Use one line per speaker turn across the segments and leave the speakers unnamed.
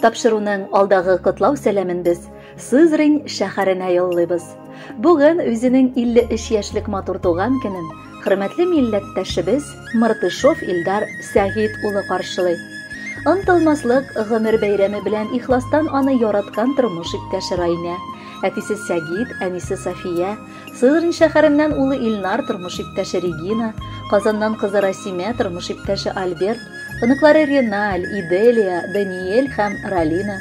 Тапшыруның алдагы котлау сәламен без Сызрань шәһәренә юллыйбыз. Бүген үзенең 53 яшьлек матур туган көнен хөрмәтле милләттәшебез Мыртышов Илдар Сәгит улы каршылый. Онытылмаслык гомер бәйрәме белән ихластан аны яраткан тормыш иптәше Райнә, әтисе Сәгит, әнисе София, Сызрань шәһәреннән улы Илнар, тормыш иптәше Регина, Казаннан кызы Расимә, тормыш иптәше Альберт, оныклары Реналь, Иделия, Даниэль һәм Ралина,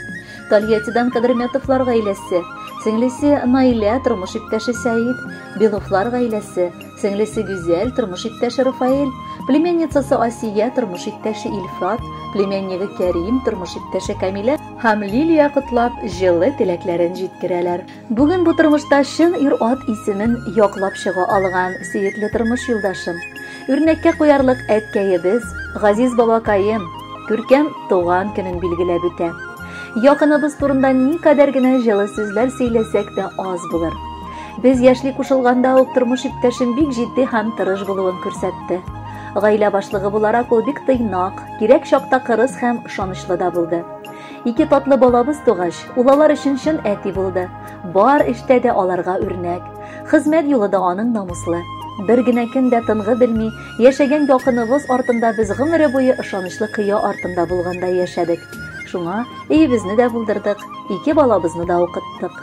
Тольяттидан Кадерметовлар гаиләсе, сеңлесе Наилә, тормыш иптәше Сәид, Беловлар гаиләсе, сеңлесе Гүзәл, тормыш иптәше Рафаэль, племянницасы Асия, тормыш иптәше Илфат, племяннигы Кәрим, тормыш иптәше Камилә һәм Лилия котлап, җылы теләкләрен җиткерәләр. Бүген бу тормышта чын ир-ат исемен яклап чыга алган сөекле тормыш юлдашым, үрнәккә куярлык әткәебез, газиз бабакаем, күркәм туган көнен билгеләп үтә. Якыныбыз турында никадәр генә җылы сүзләр сөйләсәк тә аз булыр. Без яшьли кушылганда ук тормыш иптәшем бик җитди һәм тырыш булуын күрсәтте. Гаилә башлыгы буларак ул бик тыйнак, кирәк чакта кырыс һәм ышанычлы да булды. Ике татлы балабыз тугач, ул алар өчен чын әти булды. Бар эштә дә аларга үрнәк. Хезмәт юлы да аның намуслы. Бер генә көн дә тынгы белми, яшәгән якыныбыз артында без гомере буе ышанычлы кыя артында булгандай яшәдек. Шуңа өебезне дә булдырдык, ике балабызны да укыттык.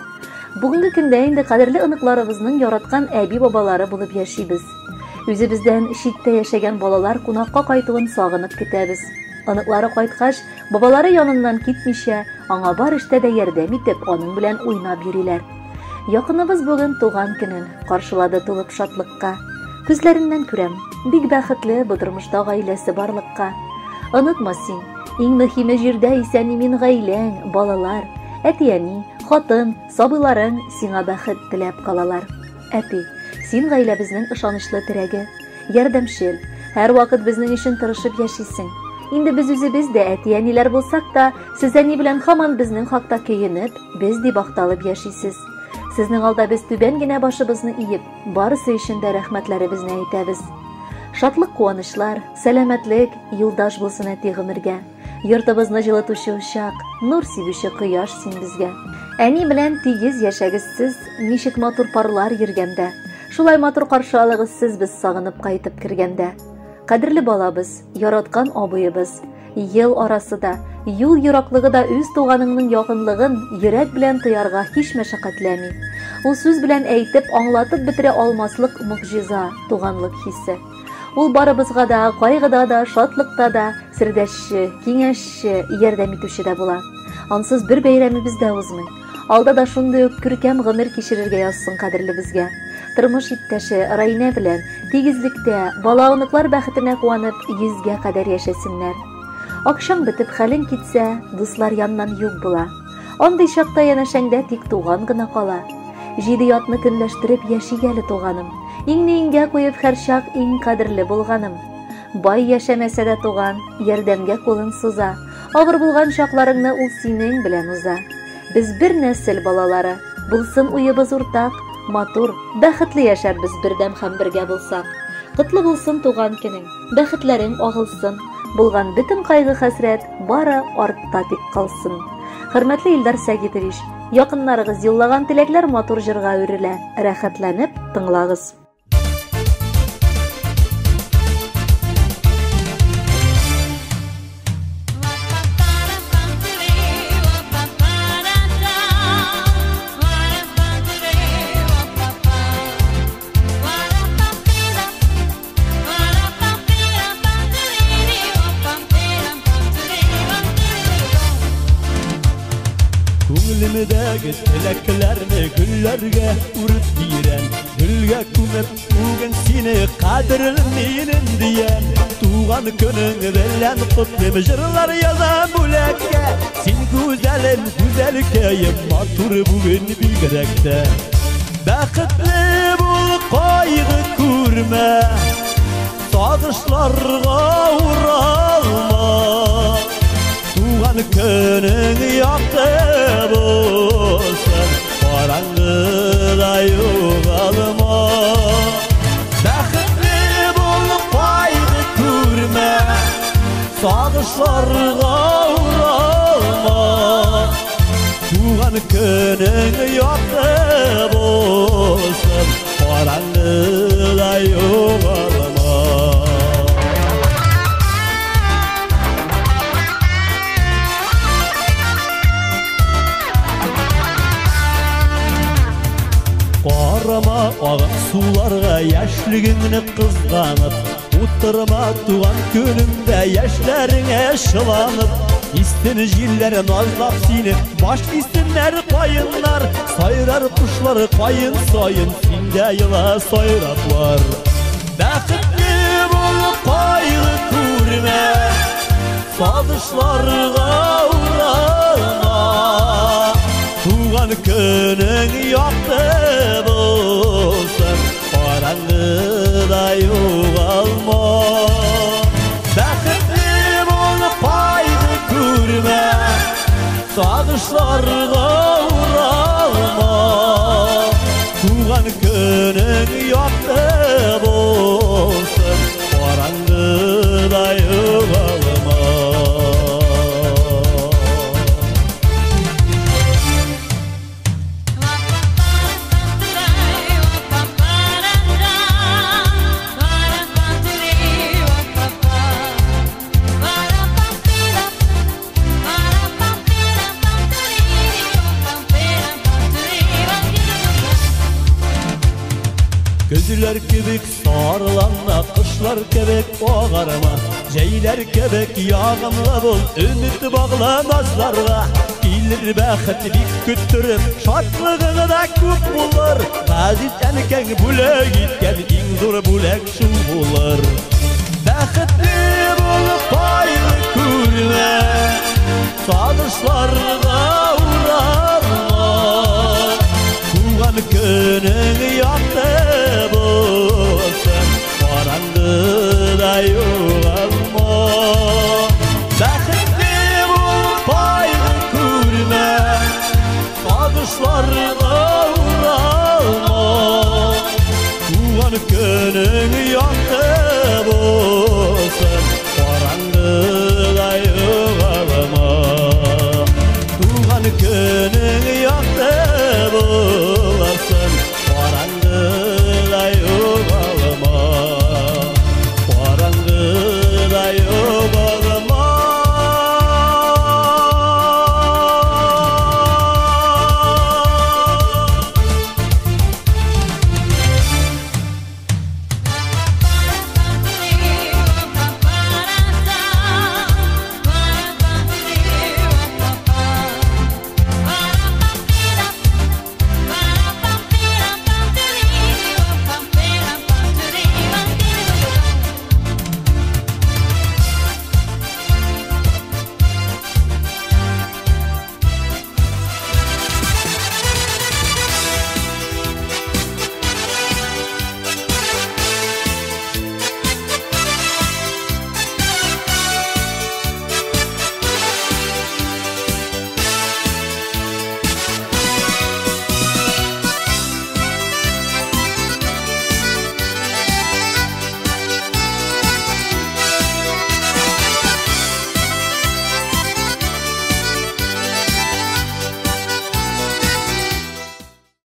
Бүгенге көндә инде кадерле оныкларыбызның яраткан әби-бабалары булып яшибез. Үзебездән читтә яшәгән балалар кунакка кайтуын сагынып көтәбез. Оныклары кайткач, бабалары яныннан китмичә, аңа бар эштә дә ярдәм итеп, аның белән уйнап йөриләр. Якыныбыз бүген туган көнен каршылады тулып шатлыкка. Күзләреннән күрәм, бик бәхетле бу тормышта гаиләсе барлыкка. Онытма син, иң мөһиме җирдә исән-имин гаиләң, балалар, әти-әни, хатын, сабыйларың сиңа бәхет теләп калалар. Әти, син гаиләбезнең ышанычлы терәге, ярдәмчел, һәрвакыт безнең өчен тырышып яшисең. Инде без үзебез дә әти-әниләр булсак та, сез әни белән һаман безнең хакта көенеп, без дип акталып яшисез. Сезнең алда без түбән генә башыбызны иеп, барысы өчен дә рәхмәтләребезне әйтәбез. Шатлык-куанычлар, сәламәтлек юлдаш булсын әти гомергә. Йортыбызны җылытучы учак, нур сибүче кояш син безгә. Әни белән тигез яшәгез сез, ничек матур парлар йөргәндә. Шулай матур каршы алыгыз сез без сагынып кайтып кергәндә. Кадерле балабыз, яраткан абыебыз, ел арасы да, юл ераклыгы да үз туганыңның якынлыгын йөрәк белән тоярга һич мәшәкатьләми. Ул сүз белән әйтеп, аңлатып бетерә алмаслык могҗиза, туганлык хисе. Ул барыбызга да, кайгыда да, шатлыкта да сердәшче, киңәшче, ярдәм итүче дә була. Ансыз бер бәйрәмебез дә узмый. Алда да шундый ук күркәм гомер кичерергә язсын кадерлебезгә. Тормыш иптәше Райнә белән тигезлектә, бала-оныклар бәхетенә куанып, йөзгә кадәр яшәсеннәр. Акчаң бетеп, хәлең китсә, дуслар яннан юк була. Андый чакта янәшәңдә тик туган гына кала. Җиде ятны көнләштереп яшик әле, туганым. Иңне иңгә куеп һәрчак иң кадерле булганым. Бай яшәмәсә дә туган, ярдәмгә кулын суза. Авыр булган чакларыңны ул синең белән уза. Без бер нәсел балалары, булсын уебыз уртак, матур, бәхетле яшәрбез бердәм һәм бергә булсак. Котлы булсын туган көнең, бәхетләрең агылсын, булган бөтен кайгы-хәсрәт бары артта тик калсын. Хөрмәтле Илдар Сәгитович, якыннарыгыз юллаган теләкләр матур җырга үрелә. Рәхәтләнеп тыңлагыз.
Күңелемдәге теләкләрне гөлләргә үреп бирәм, гөлгә күмеп бүген сине кадерлем минем диям. Туган көнең белән котлыйм, җырлар язам бүләккә. Син гүзәлем, гүзәлкәем, матур бүген бигрәк тә. Бәхетле бул, кайгы күрмә, сагышларга уралма. Туган көнең якты булсын, караңгыда югалма. Бәхетле бул, кайгы күрмә, сагышларга уралма. югалма. Туган көнең якты булсын, караңгыда югалма. Карама агып суларга яшьлегеңне кызганып, утырма туган көнеңдә яшьләреңә шыланып. Истин җилләр назлап сине, баш истиннәр каеннар, сайрар кошлар каен саен, синдә ела сайраплар. Бәхетле бул, кайгы күрмә, сагышларга уралма. Туган көнең якты булсын, караңгыда югалма. Бәхетле бул, кайгы күрмә, сагышларга уралма. Туган көнең якты булсын, караңгыда югалма. Көзләр кебек сарланма, кышлар кебек агарма, җәйләр кебек ягымлы бул, өмет багла назларга. Килер бәхет бик көттереп, шатлыгың да күп булыр. Газиз әнкәң бүләк иткән иң зур бүләк шул булыр. Бәхетле бул, кайгы күрмә, сагышларга уралма. Туган көнең якты